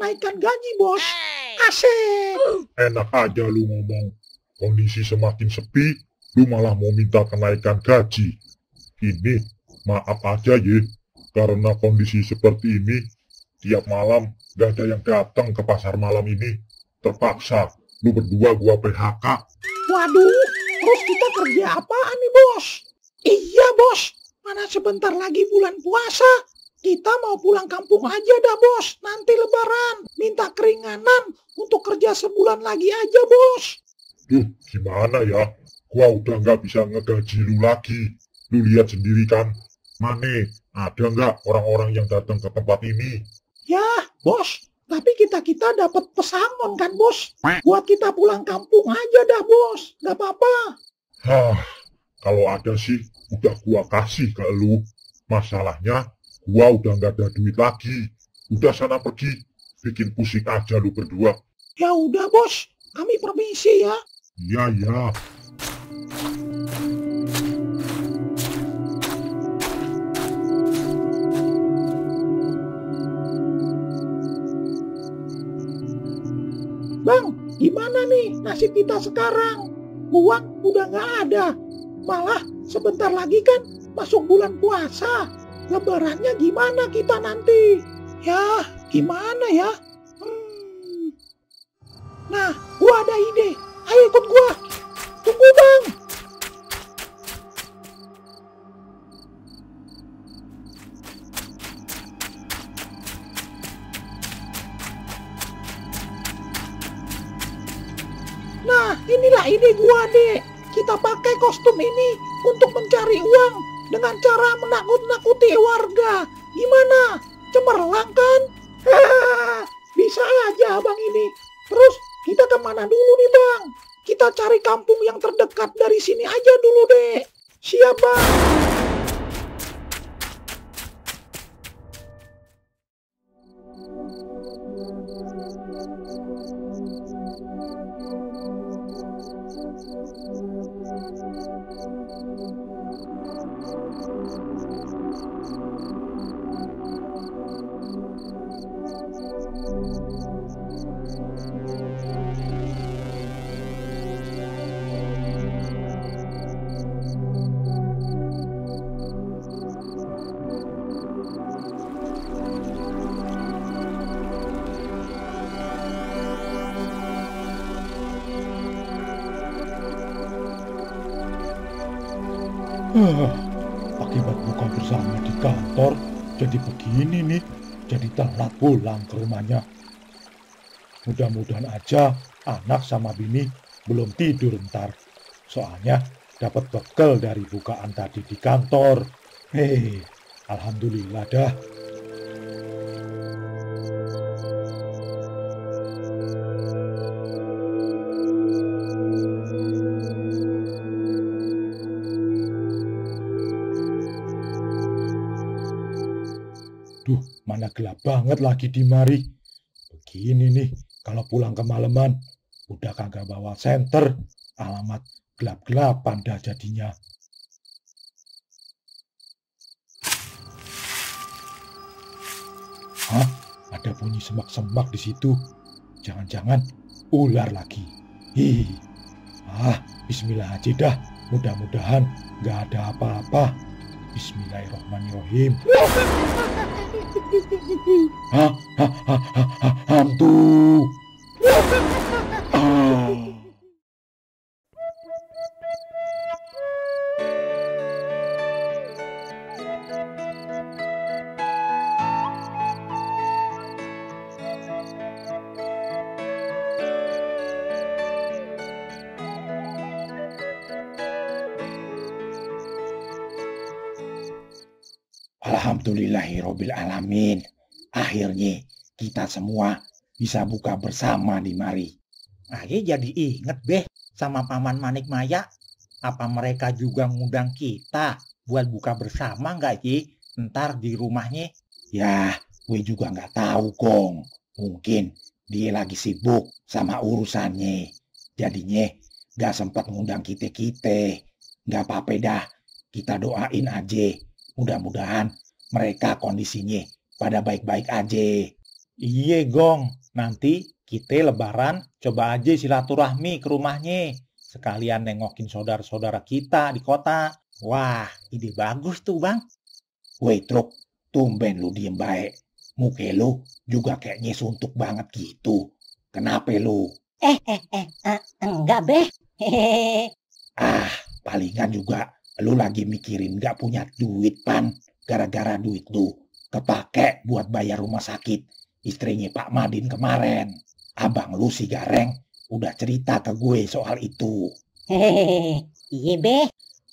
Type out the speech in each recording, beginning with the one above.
kenaikan gaji, bos. Asik. Enak aja lu ngomong. Kondisi semakin sepi, lu malah mau minta kenaikan gaji. Ini, maaf aja ye, karena kondisi seperti ini, tiap malam gak ada yang datang ke pasar malam ini. Terpaksa, lu berdua gua PHK. Waduh, terus kita kerja apaan nih, bos? Iya, bos. Mana sebentar lagi bulan puasa. Kita mau pulang kampung aja dah, bos. Nanti lebaran. Minta keringanan untuk kerja sebulan lagi aja, bos. Duh, gimana ya? Gua udah gak bisa ngegaji lu lagi. Lu lihat sendiri kan, Mane, ada nggak orang-orang yang datang ke tempat ini? Ya, bos. Tapi kita dapat pesangon kan, bos? Buat kita pulang kampung aja dah, bos. Gak apa-apa. Hah, kalau ada sih, udah gua kasih ke lu. Masalahnya, gua udah nggak ada duit lagi. Udah sana pergi, bikin pusing aja lu berdua. Ya udah, bos. Kami permisi ya. Iya, ya. Bang, gimana nih nasib kita sekarang? Uang udah nggak ada. Malah sebentar lagi kan masuk bulan puasa. Lebarannya gimana kita nanti? Ya, gimana ya? Nah, gua ada ide. Ayo ikut gua. Tunggu, Bang. Nah, inilah ide gua, Dek. Kita pakai kostum ini untuk mencari uang dengan cara menakut-nakuti warga. Gimana? Cemerlang kan? Bisa aja, Bang ini. Terus kita kemana dulu nih, Bang? Kita cari kampung yang terdekat dari sini aja dulu, Dek. Siap, Bang. Akibat buka bersama di kantor, jadi begini nih, jadi telat pulang ke rumahnya. Mudah-mudahan aja anak sama bini belum tidur ntar. Soalnya dapat bekal dari bukaan tadi di kantor. Alhamdulillah dah. Duh, mana gelap banget lagi di mari. Begini nih, kalau pulang kemalaman, udah kagak bawa senter, alamat gelap-gelapan dah jadinya. Hah? Ada bunyi semak-semak di situ. Jangan-jangan ular lagi. Bismillah aja dah. Mudah-mudahan gak ada apa-apa. Bismillahirrahmanirrahim. Hantu. Alhamdulillahirobbilalamin. Akhirnya kita semua bisa buka bersama di mari. Aye jadi inget beh sama Paman Manik Maya. Apa mereka juga ngundang kita buat buka bersama nggak Ci? Ntar di rumahnya. Ya, gue juga nggak tahu Gong. Mungkin dia lagi sibuk sama urusannya. Jadinya nggak sempat ngundang kita-kita. Nggak apa-apa dah, kita doain aja. Mudah-mudahan mereka kondisinya pada baik-baik aja. Iye Gong, nanti kita lebaran coba aja silaturahmi ke rumahnya. Sekalian nengokin saudara-saudara kita di kota. Wah, ide bagus tuh Bang. Woi Truk, tumben lu diem baik. Muka lu juga kayaknya suntuk banget gitu. Kenapa lu? Enggak, Beh. Hehehe. Ah, palingan juga lu lagi mikirin gak punya duit, Pan. Gara-gara duit lu kepake buat bayar rumah sakit istrinya Pak Madin kemarin. Abang lu si Gareng udah cerita ke gue soal itu. Hehehe. Iya, Beh.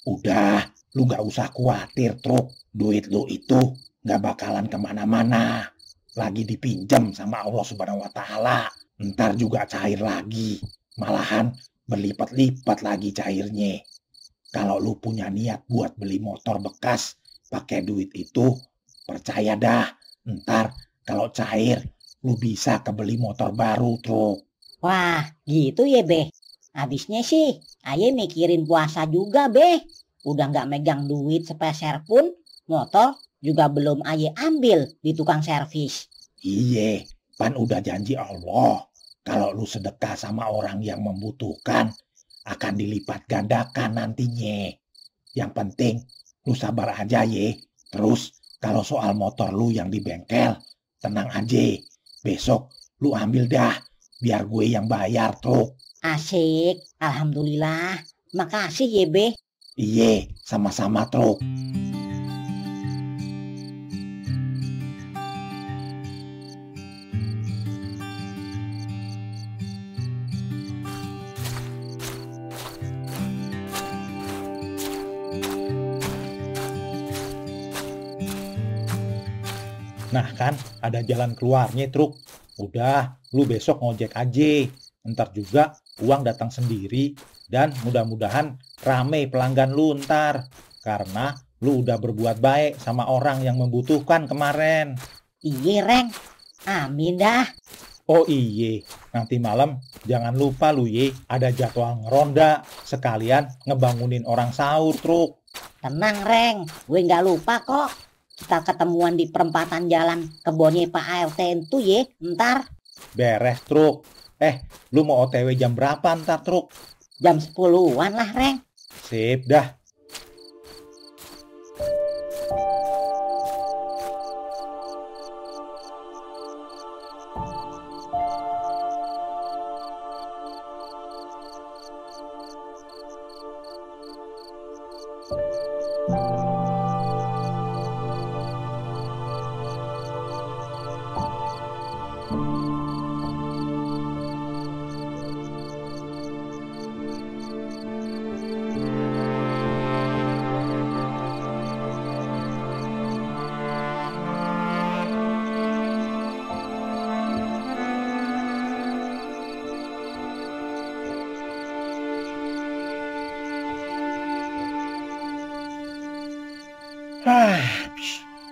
Udah, lu gak usah khawatir, Truk. Duit lu itu gak bakalan kemana-mana. Lagi dipinjam sama Allah Subhanahu wa Ta'ala. Ntar juga cair lagi. Malahan berlipat-lipat lagi cairnya. Kalau lu punya niat buat beli motor bekas pakai duit itu, percaya dah, ntar kalau cair lu bisa kebeli motor baru, Truk. Wah, gitu ya, Beh. Habisnya sih, aye mikirin puasa juga, Beh. Udah nggak megang duit sepeser pun, motor juga belum aye ambil di tukang servis. Iye, Pan udah janji Allah. Kalau lu sedekah sama orang yang membutuhkan, akan dilipat gandakan nantinya. Yang penting, lu sabar aja ye. Terus, kalau soal motor lu yang di bengkel, tenang aja. Besok, lu ambil dah, biar gue yang bayar, Truk. Asik, alhamdulillah. Makasih ya, Beh. Iye, sama-sama, Truk. Nah kan, ada jalan keluarnya Truk. Udah, lu besok ngojek aja. Ntar juga uang datang sendiri. Dan mudah-mudahan rame pelanggan lu ntar. Karena lu udah berbuat baik sama orang yang membutuhkan kemarin. Iya, Reng. Amin dah. Oh iye, nanti malam jangan lupa lu ye, ada jadwal ngeronda. Sekalian ngebangunin orang sahur, Truk. Tenang, Reng. Gue nggak lupa kok. Kita ketemuan di perempatan jalan kebunnya Pak ART itu ya, ntar. Beres, Truk. Lu mau OTW jam berapa ntar, Truk? Jam 10-an lah, Reng. Sip dah.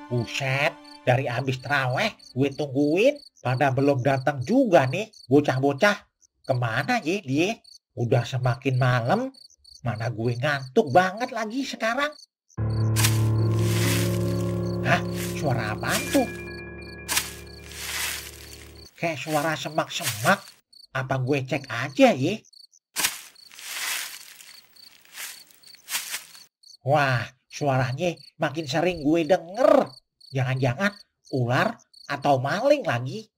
Buset, dari abis terawih gue tungguin, pada belum datang juga nih bocah-bocah. Kemana ya dia? Udah semakin malam, mana gue ngantuk banget lagi sekarang. Hah? Suara apaan tuh? Kayak suara semak-semak. Apa gue cek aja ya? Wah, suaranya makin sering gue denger. Jangan-jangan ular atau maling lagi.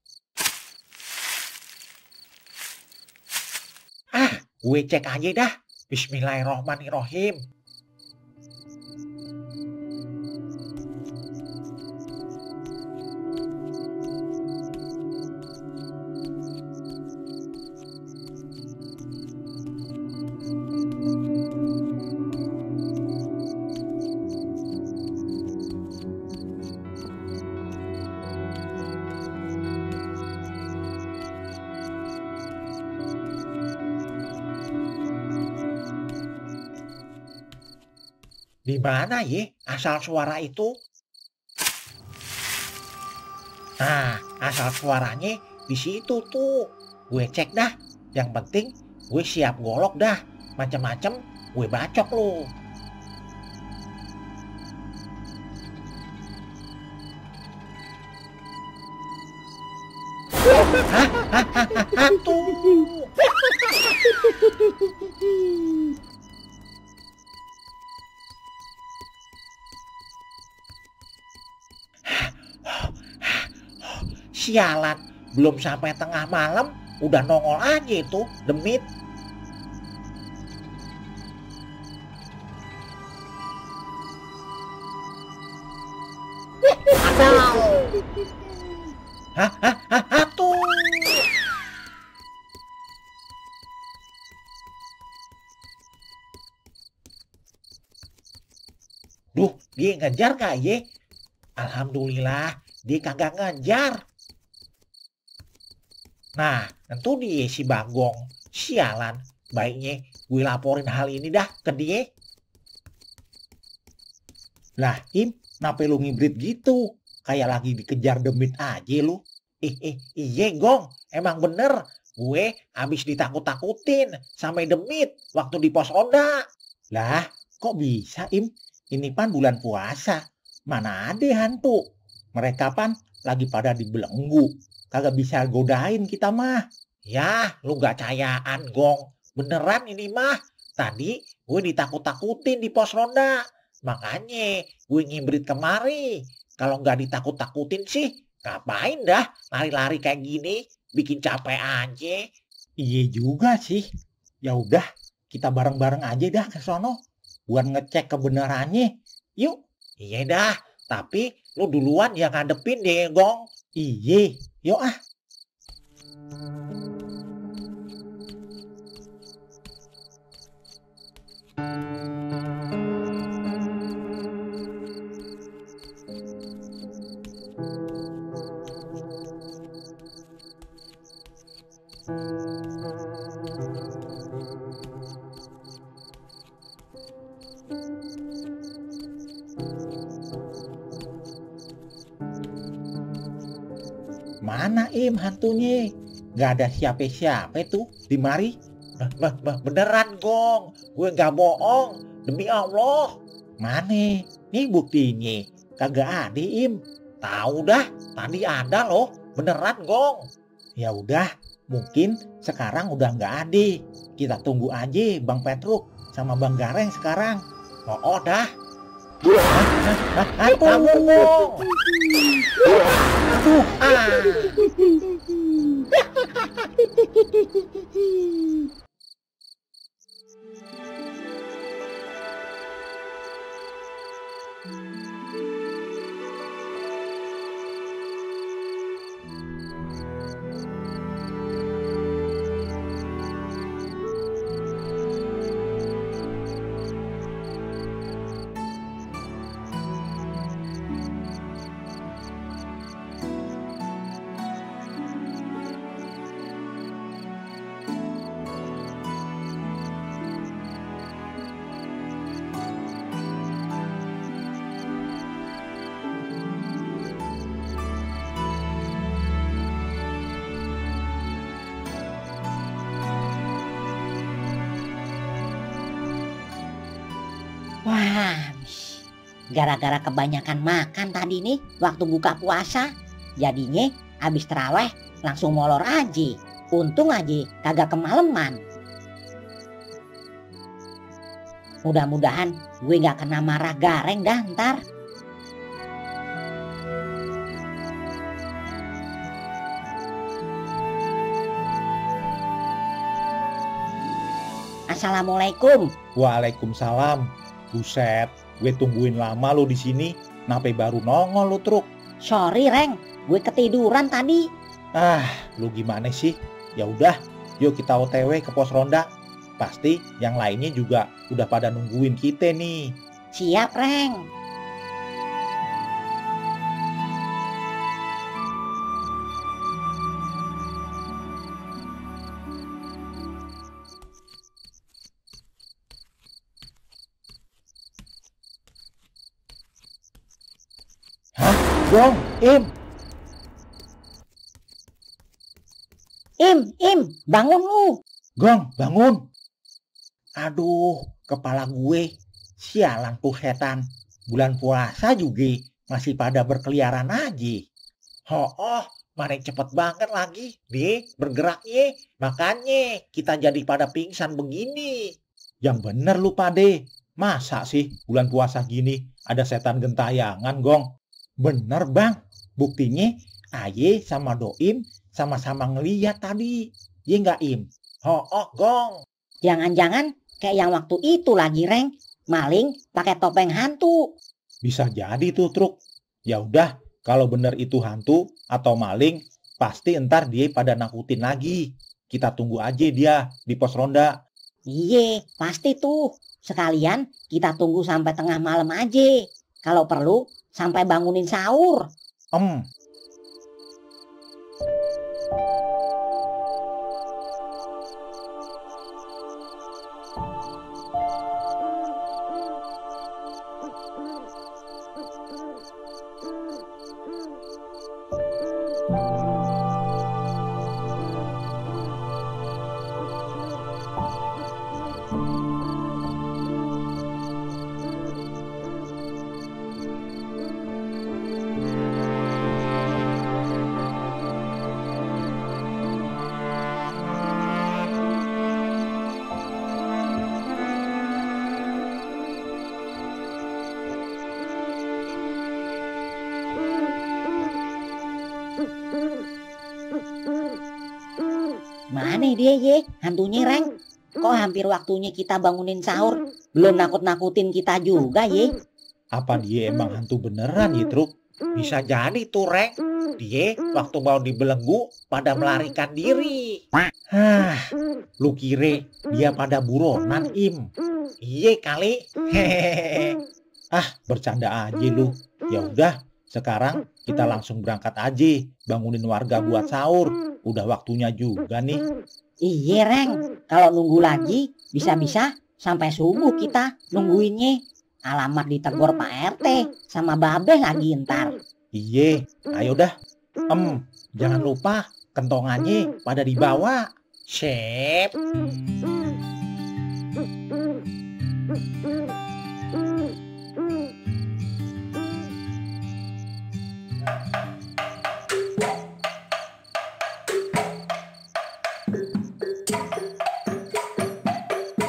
Gue cek aja dah. Bismillahirrohmanirrohim. Di mana ya asal suara itu? Nah, asal suaranya di situ tuh. Gue cek dah. Yang penting gue siap golok dah. Macem-macem gue bacok lu. Hantu. Sialan, belum sampai tengah malam udah nongol aja itu demit. Hantu. Duh, dia ngejar gak ye? Alhamdulillah, dia kagak ngejar. Nah, tentu dia si Bagong. Sialan, baiknya gue laporin hal ini dah ke dia. Lah, Im, kenapa lu ngibrit gitu? Kayak lagi dikejar demit aja lu. Iya Gong, emang bener. Gue habis ditakut-takutin sampai demit waktu di pos ronda. Lah, kok bisa Im? Ini pan bulan puasa. Mana ada hantu? Mereka pan lagi pada dibelenggu. Kagak bisa godain kita mah. Ya, lu gak cayaan Gong. Beneran ini mah. Tadi gue ditakut-takutin di pos ronda. Makanya gue ngibrit kemari. Kalau gak ditakut-takutin sih, ngapain dah lari-lari kayak gini? Bikin capek aja. Iya juga sih. Ya udah, kita bareng-bareng aja dah ke sono buat ngecek kebenarannya. Yuk. Iya dah, tapi lu duluan yang ngadepin deh, Gong. Iya, yuk ah. Mana Im hantunya? Gak ada siapa-siapa tuh di mari. Beneran Gong, gue gak bohong. Demi Allah. Mana? Nih buktinya. Kagak ada Im. Tahu dah, tadi ada loh. Beneran Gong. Ya udah, mungkin sekarang udah gak ada. Kita tunggu aja Bang Petruk sama Bang Gareng sekarang. Oh dah. Kabur Gong. Aduh, Wah, gara-gara kebanyakan makan tadi nih waktu buka puasa. Jadinya habis terawih langsung molor aja. Untung aja kagak kemaleman. Mudah-mudahan gue gak kena marah Gareng dah ntar. Assalamualaikum. Waalaikumsalam. Buset, gue tungguin lama lo di sini. Nape baru nongol lo Truk? Sorry Reng, gue ketiduran tadi. Ah, lu gimana sih? Ya udah, yuk kita OTW ke pos ronda. Pasti yang lainnya juga udah pada nungguin kita nih. Siap Reng. Gong, Im. Im, bangun lu. Gong, bangun. Aduh, kepala gue. Sialan tuh setan. Bulan puasa juga masih pada berkeliaran aja. Oh, Mana cepet banget lagi, dia bergeraknya. Makanya kita jadi pada pingsan begini. Yang bener lu Pade. Masa sih bulan puasa gini ada setan gentayangan, Gong? Bener bang, buktinya Aye sama Doim sama-sama ngeliat tadi. Ye nggak Im? Oh, Gong. Jangan-jangan kayak yang waktu itu lagi, Reng. Maling pakai topeng hantu. Bisa jadi tuh Truk. Ya udah, kalau bener itu hantu atau maling, pasti ntar dia pada nakutin lagi. Kita tunggu aja dia di pos ronda. Iye, pasti tuh. Sekalian kita tunggu sampai tengah malam aja. Kalau perlu sampai bangunin sahur. Mana dia ye, hantunya Reng? Kok hampir waktunya kita bangunin sahur, belum nakut-nakutin kita juga ye? Apa dia emang hantu beneran ya Truk? Bisa jadi tuh Reng. Dia waktu mau dibelenggu pada melarikan diri. Lu kira dia pada buronan Im? Iye kali. Hehehe. Bercanda aja lu. Ya udah, sekarang kita langsung berangkat aja, bangunin warga buat sahur. Udah waktunya juga nih. Iya Reng, kalau nunggu lagi bisa-bisa sampai subuh kita nungguinnya. Alamat ditegur Pak RT sama Babe lagi ntar. Iye, ayo dah. Jangan lupa kentongannya pada dibawa. Sip.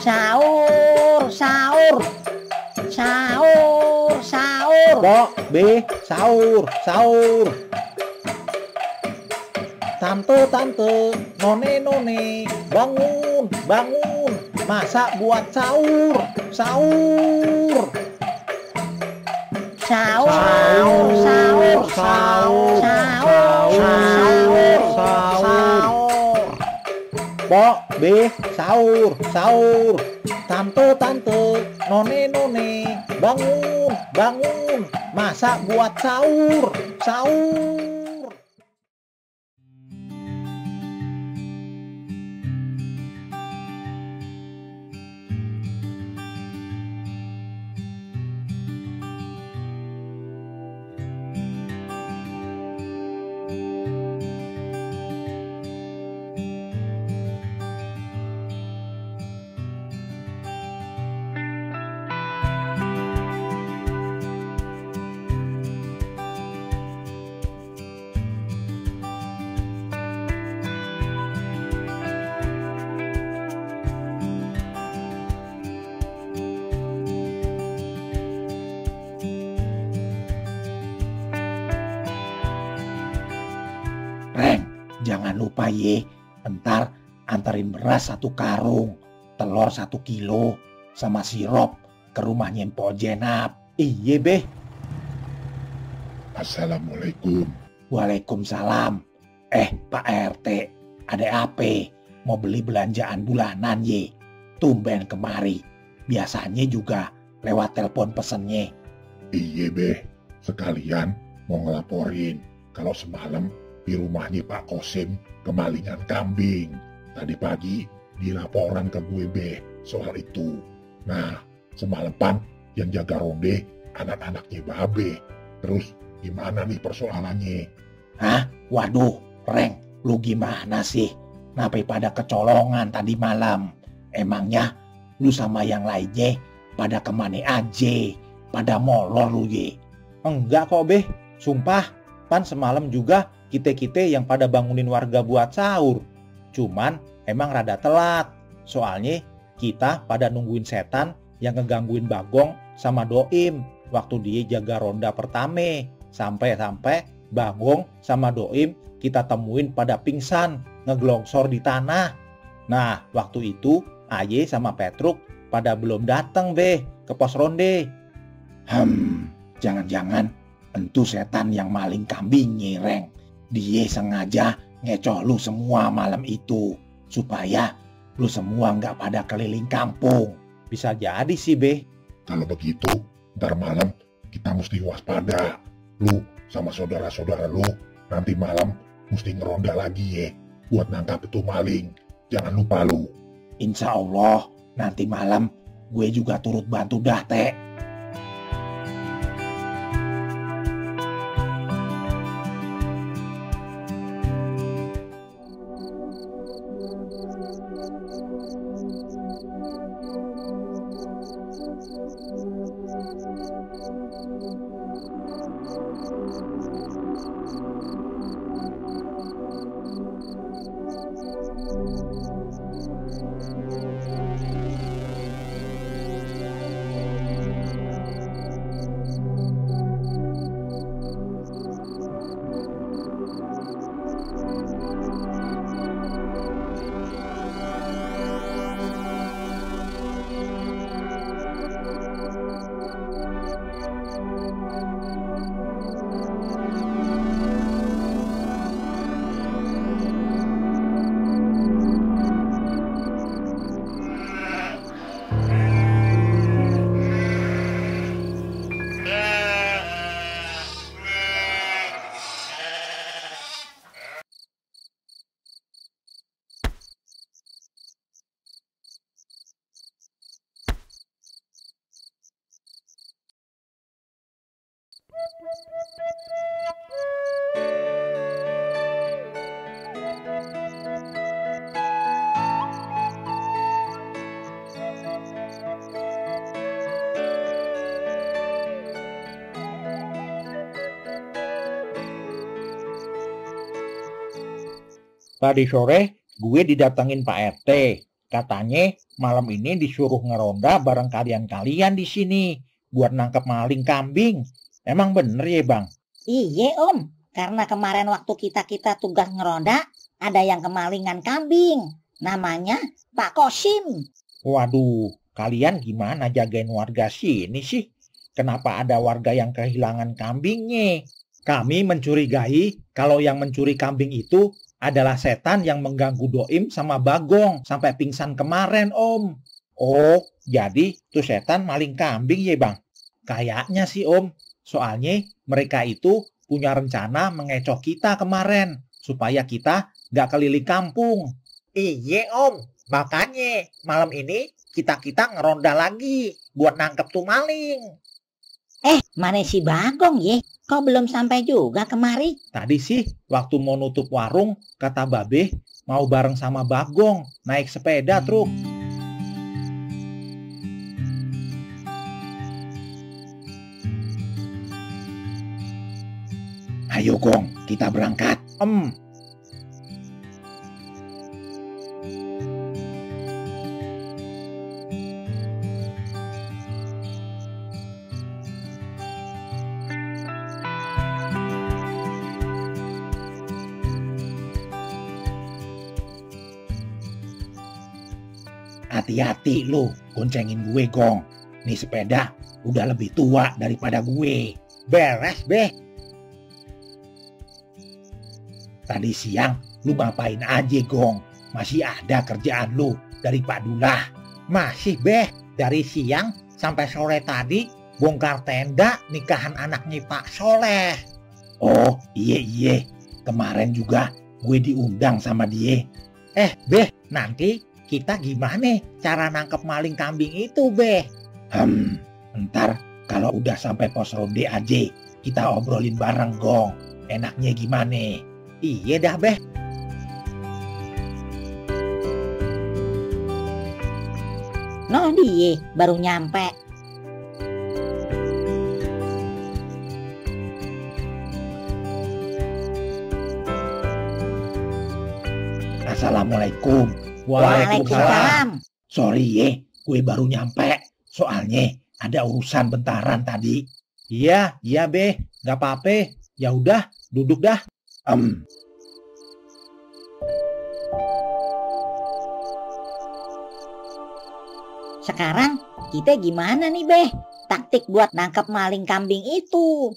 Sahur, sahur, sahur, sahur. Pok, Be, sahur, sahur. Tante, none, bangun, bangun. Masak buat sahur, sahur. Sahur, sahur, sahur, sahur, sahur. Pok, Be, sahur, sahur. Tante, none, bangun, bangun. Masak buat sahur, sahur. Reng, jangan lupa ye, ntar anterin beras 1 karung, telur 1 kilo, sama sirup ke rumahnya Mpok Jenap. Iye, Be. Assalamualaikum. Waalaikumsalam. Pak RT, ada apa? Mau beli belanjaan bulanan ye? Tumben kemari. Biasanya juga lewat telepon pesennya. Iya Beh, sekalian mau ngelaporin kalau semalam di rumahnya Pak Kosim kemalingan kambing. Tadi pagi dilaporan ke gue Beh soal itu. Nah, semalaman yang jaga ronde anak-anaknya Babe. Terus gimana nih persoalannya? Hah? Waduh, Reng, lu gimana sih? Napai pada kecolongan tadi malam? Emangnya lu sama yang lainnya pada kemana aja? Pada molor lu ye? Enggak kok, Be. Sumpah, pan semalam juga kita-kita yang pada bangunin warga buat sahur. Cuman emang rada telat. Soalnya kita pada nungguin setan yang ngegangguin Bagong sama Doim waktu dia jaga ronda pertama. Sampai-sampai Bagong sama Doim kita temuin pada pingsan, ngeglongsor di tanah. Nah, waktu itu Aye sama Petruk pada belum datang ke pos ronde. Jangan-jangan entu setan yang maling kambing nyereng. Dia sengaja ngecoh lu semua malam itu supaya lu semua nggak pada keliling kampung. Bisa jadi sih, Be. Kalau begitu, ntar malam kita mesti waspada. Lu sama saudara-saudara lu nanti malam mesti ngeronda lagi ya, buat nangkap itu maling. Jangan lupa lu. Insya Allah nanti malam gue juga turut bantu dah, Teh. Tadi sore gue didatengin Pak RT. Katanya malam ini disuruh ngeronda bareng kalian-kalian di sini buat nangkep maling kambing. Emang bener ya, Bang? Iya Om, karena kemarin waktu kita tugas ngeronda ada yang kemalingan kambing. Namanya Pak Kosim. Waduh, kalian gimana jagain warga sini sih? Kenapa ada warga yang kehilangan kambingnya? Kami mencurigai kalau yang mencuri kambing itu adalah setan yang mengganggu Doim sama Bagong sampai pingsan kemarin, Om. Oh, jadi tuh setan maling kambing ya, Bang? Kayaknya sih, Om. Soalnya mereka itu punya rencana mengecoh kita kemarin supaya kita nggak keliling kampung. Iya, Om. Makanya malam ini kita ngeronda lagi buat nangkep tuh maling. Mana si Bagong ya? Kok belum sampai juga kemari? Tadi sih waktu mau nutup warung, kata Babe mau bareng sama Bagong naik sepeda truk. Ayo Gong, kita berangkat. Hati-hati lu, goncengin gue Gong. Nih sepeda udah lebih tua daripada gue. Beres, Beh. Tadi siang lu ngapain aja Gong? Masih ada kerjaan lu dari Pak Dullah? Masih, Beh. Dari siang sampai sore tadi bongkar tenda nikahan anaknya Pak Soleh. Oh iya. Kemarin juga gue diundang sama dia. Beh, nanti kita gimana cara nangkep maling kambing itu, Beh? Ntar kalau udah sampai pos ronde aja kita obrolin bareng Gong. Enaknya gimana? Iya dah, Beh. No dia baru nyampe. Assalamualaikum. Waalaikumsalam. Sorry ye, gue baru nyampe. Soalnya ada urusan bentaran tadi. Iya, Beh. Gak apa-apa. Ya udah, duduk dah. Sekarang kita gimana nih, Beh? Taktik buat nangkep maling kambing itu.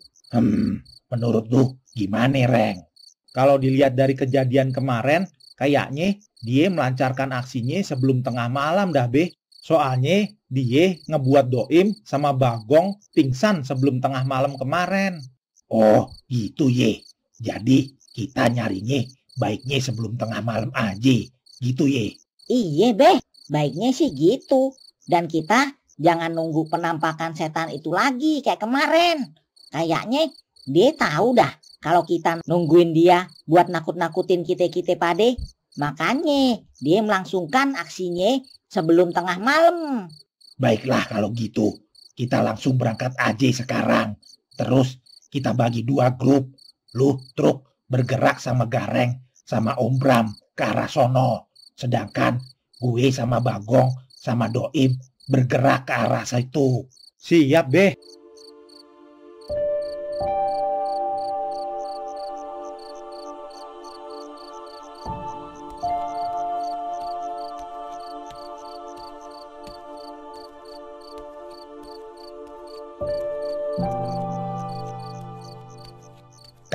Menurut lu gimana, Reng? Kalau dilihat dari kejadian kemarin, kayaknya dia melancarkan aksinya sebelum tengah malam dah, Beh. Soalnya dia ngebuat Doim sama Bagong pingsan sebelum tengah malam kemarin. Oh, gitu ye. Jadi kita nyarinya baiknya sebelum tengah malam aja. Gitu ye. Iya, Beh. Baiknya sih gitu. Dan kita jangan nunggu penampakan setan itu lagi kayak kemarin. Kayaknya dia tahu dah kalau kita nungguin dia buat nakut-nakutin kita-kita pade. Makanya dia melangsungkan aksinya sebelum tengah malam. Baiklah kalau gitu. Kita langsung berangkat aja sekarang. Terus kita bagi 2 grup. Lu truk bergerak sama Gareng sama Om Bram ke arah sono. Sedangkan gue sama Bagong sama Doim bergerak ke arah situ. Siap, Beh.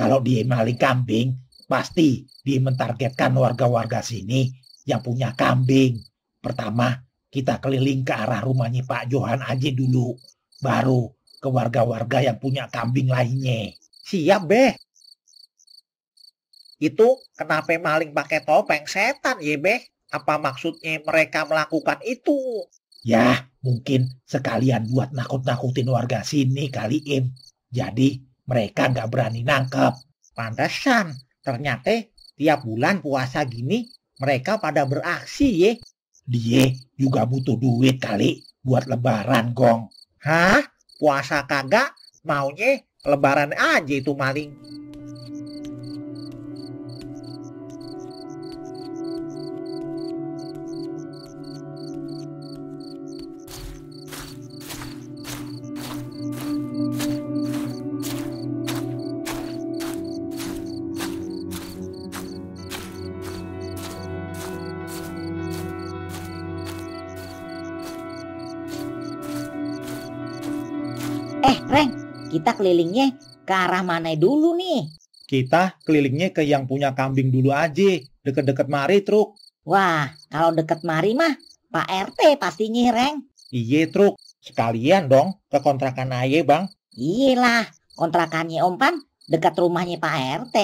Kalau dia maling kambing, pasti dia mentargetkan warga-warga sini yang punya kambing. Pertama, kita keliling ke arah rumahnya Pak Johan aja dulu. Baru ke warga-warga yang punya kambing lainnya. Siap, Beh. Itu kenapa maling pakai topeng setan ya, Beh? Apa maksudnya mereka melakukan itu? Ya, mungkin sekalian buat nakut-nakutin warga sini kali, Im. Jadi mereka nggak berani nangkep. Pantesan, ternyata tiap bulan puasa gini mereka pada beraksi ya. Dia juga butuh duit kali buat lebaran, Gong. Hah? Puasa kagak? Maunya lebaran aja itu maling. Reng, kita kelilingnya ke arah mana dulu nih? Kita kelilingnya ke yang punya kambing dulu aja. Deket-deket mari, Truk. Wah, kalau deket mari mah Pak RT pastinya, Reng. Iye, Truk. Sekalian dong ke kontrakan aye, Bang. Iyalah, kontrakannya Om Pan dekat rumahnya Pak RT.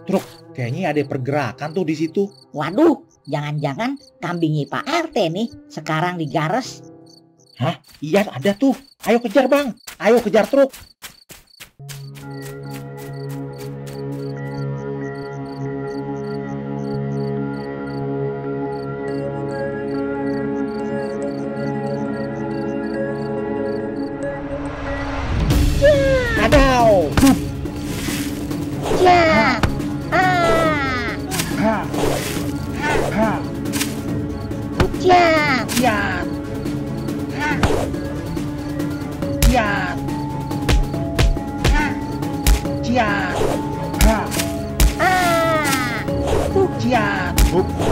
Truk, kayaknya ada pergerakan tuh di situ. Waduh, jangan-jangan kambingnya Pak RT nih sekarang digares. Hah? Iya, ada tuh. Ayo kejar, Bang. Ayo kejar, Truk. Adau. Ya. Ya. Kiat. Kiat. Kiat. Kiat. Kiat.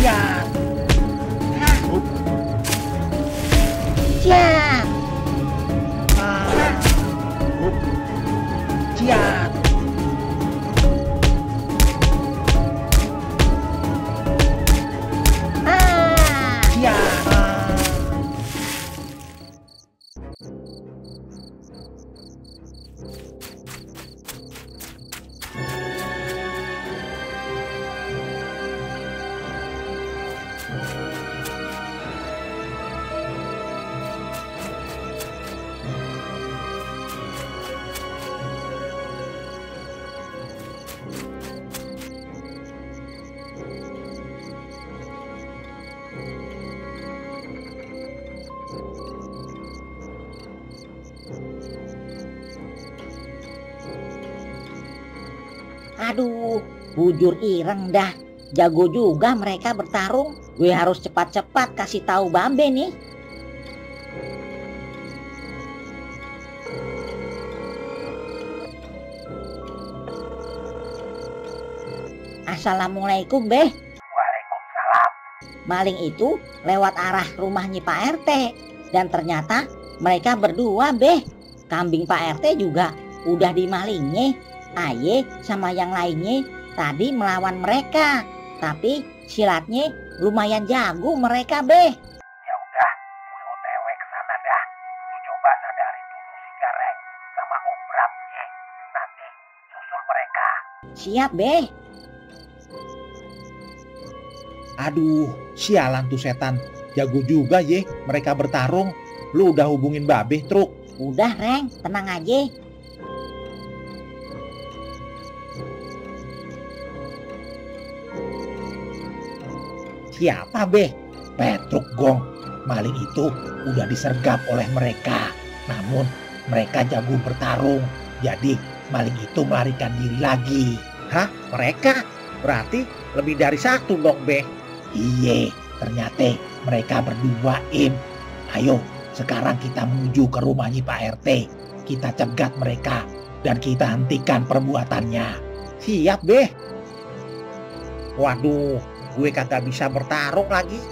Ya. Kiat. Aduh, bujur ireng dah. Jago juga mereka bertarung. Gue harus cepat-cepat kasih tahu Babe nih. Assalamualaikum, Beh. Waalaikumsalam. Maling itu lewat arah rumahnya Pak RT. Dan ternyata mereka berdua, Beh. Kambing Pak RT juga udah dimalingnya. Aye sama yang lainnya tadi melawan mereka. Tapi silatnya lumayan jago mereka, Beh. Ya udah, gue OTW ke sana dah. Lu coba sadarin dulu si Gareng sama Om Bram ye. Nanti susul mereka. Siap, Beh. Aduh, sialan tuh setan. Jago juga ye mereka bertarung. Lu udah hubungin Babe, Truk? Udah, Reng. Tenang aja. Siapa, Beh? Petruk, Gong. Maling itu udah disergap oleh mereka. Namun mereka jago bertarung. Jadi maling itu melarikan diri lagi. Hah? Mereka? Berarti lebih dari satu dong, Beh. Iye, ternyata mereka berdua, Im. Ayo, sekarang kita menuju ke rumahnya Pak RT. Kita cegat mereka dan kita hentikan perbuatannya. Siap, Beh. Waduh, gue kagak bisa bertarung lagi.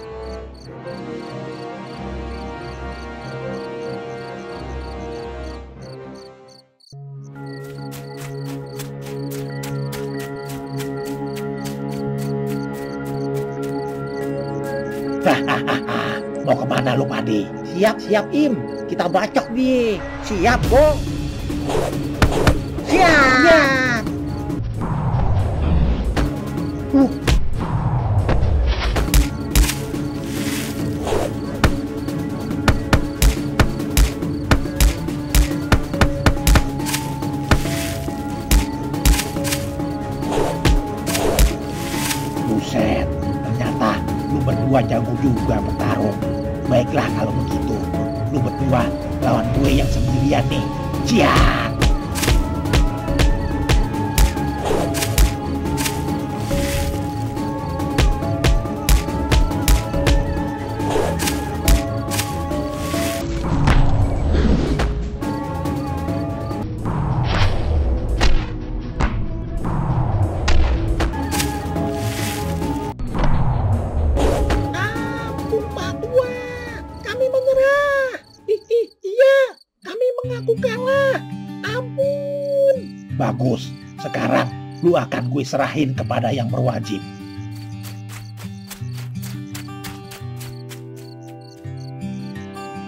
Hahaha, mau kemana lu, Padi? Siap, Im. Kita bacok dia. Siap, Bong. Siap. Buset, ternyata lu berdua jago juga bertarung. Baiklah kalau begitu, lu berdua lawan gue yang sendirian nih. Cian! Ampun, Pak Tua. Kami menyerah. Iya, kami mengaku kalah. Ampun. Bagus, sekarang lu akan gue serahin kepada yang berwajib.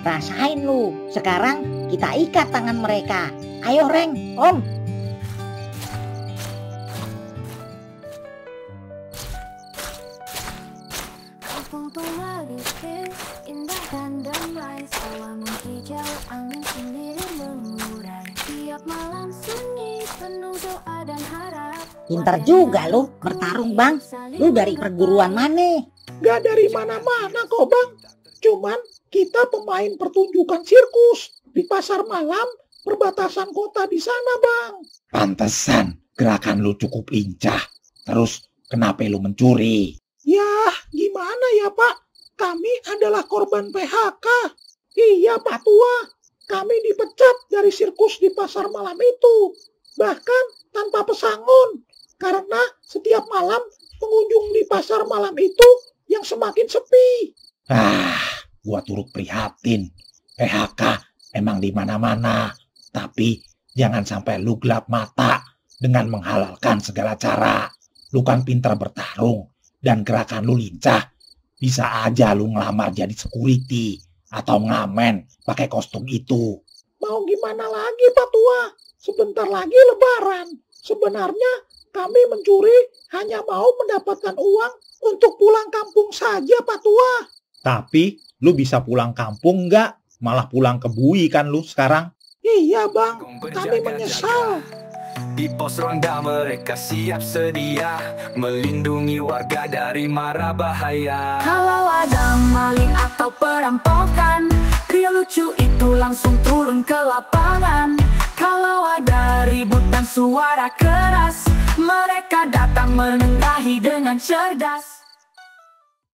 Rasain lu. Sekarang kita ikat tangan mereka. Ayo, Reng, Om. Kampung Pengalisir, indah dan damai, sawah menghijau, angin sendiri mengurai. Tiap malam sunyi, penuh doa dan harap. Pinter juga lu bertarung, Bang. Lu dari perguruan mana? Gak dari mana-mana kok, Bang. Cuman kita pemain pertunjukan sirkus di pasar malam perbatasan kota di sana, Bang. Pantesan gerakan lu cukup lincah. Terus kenapa lu mencuri? Yah, gimana ya, Pak? Kami adalah korban PHK. Iya, Pak Tua. Kami dipecat dari sirkus di pasar malam itu. Bahkan tanpa pesangon. Karena setiap malam pengunjung di pasar malam itu yang semakin sepi. Gua turut prihatin. PHK emang di mana-mana. Tapi jangan sampai lu gelap mata dengan menghalalkan segala cara. Lu kan pintar bertarung dan gerakan lu lincah. Bisa aja lu ngelamar jadi security atau ngamen pakai kostum itu. Mau gimana lagi, Pak Tua? Sebentar lagi Lebaran. Sebenarnya kami mencuri hanya mau mendapatkan uang untuk pulang kampung saja, Pak Tua. Tapi lu bisa pulang kampung nggak? Malah pulang ke Bui kan lu sekarang? Iya, Bang. Kami menyesal. Di pos ronda mereka siap sedia melindungi warga dari mara bahaya. Kalau ada maling atau perampokan, pria lucu itu langsung turun ke lapangan. Kalau ada ribut dan suara keras, Mereka datang menengahi dengan cerdas.